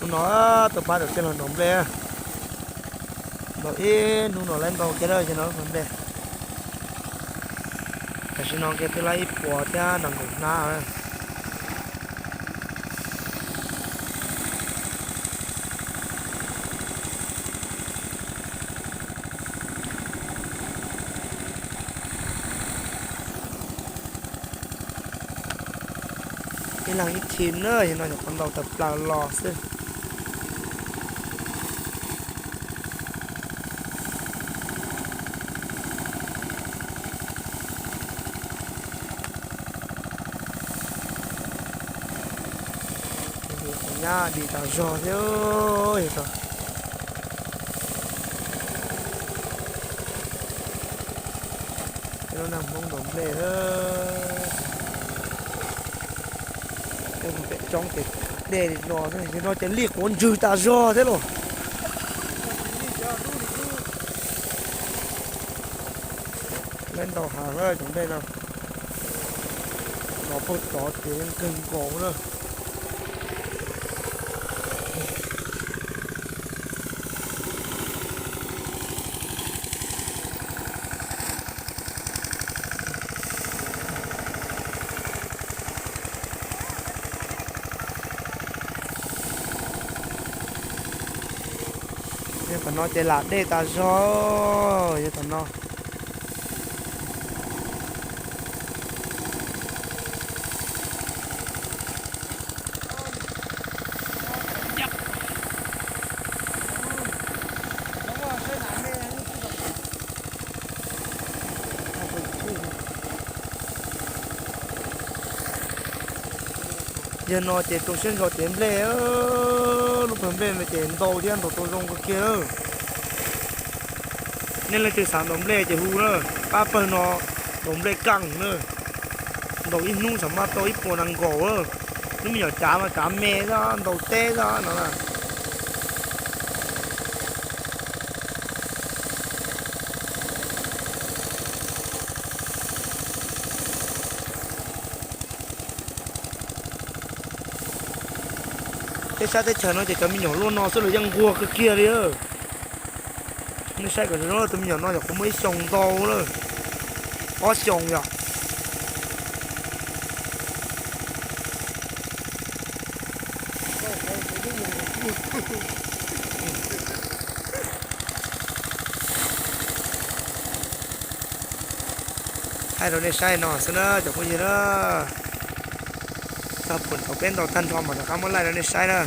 Hnub no tus pab tawm tsev los ntaus nplej. Ntaus ib hnub no lawv ntau kiag lawm no nplej. Tam sim no kiag twb lawm ib puas thiab nees nkaum hnab lawm. Ib leeg ib thim na, yog no nyuam qhuav ntaus tawm plaws los xwb. Nyab dim tas zog thiab. Lub neej Hmoob ntaus nplej, pem roob ces dej li no, yog no ces lij quav ntswg tas zog thiab lauj. Lawv ntaus heev lawm cov nplej no, nov puag tod ces yeej kawg nkaus na. Yog tom no ces lam dej tas zog, yog tom no. Yog no ces rau siab ntso cev nplej, lub pawg nplej no ces ntau thiab ntaus tau zoo kawg kiag lawm. Nej leej twg xav ntaus nplej ces hu na, pab pawg no ntaus nplej kaj na. Ntaus ib hnub xam maj tau ib puas nees nkaum lawm. Lub me nyuam cav mas cav me xwb, ntaus teb xwb no na. Tej sab teb chaws no ces cov me nyuam luaj no xwb los yeej nquag kawg kiag li. Nej saib kom zoo, tus me nyuam no nyuam qhuav muaj ib xyoos ntau lawm, ob xyoos yom. Thaij rau nej saib no xwb na cov phooj ywg na. Txog puag thaum peb ntaus tag nrho mas rov qab muab laij rau nej saib na.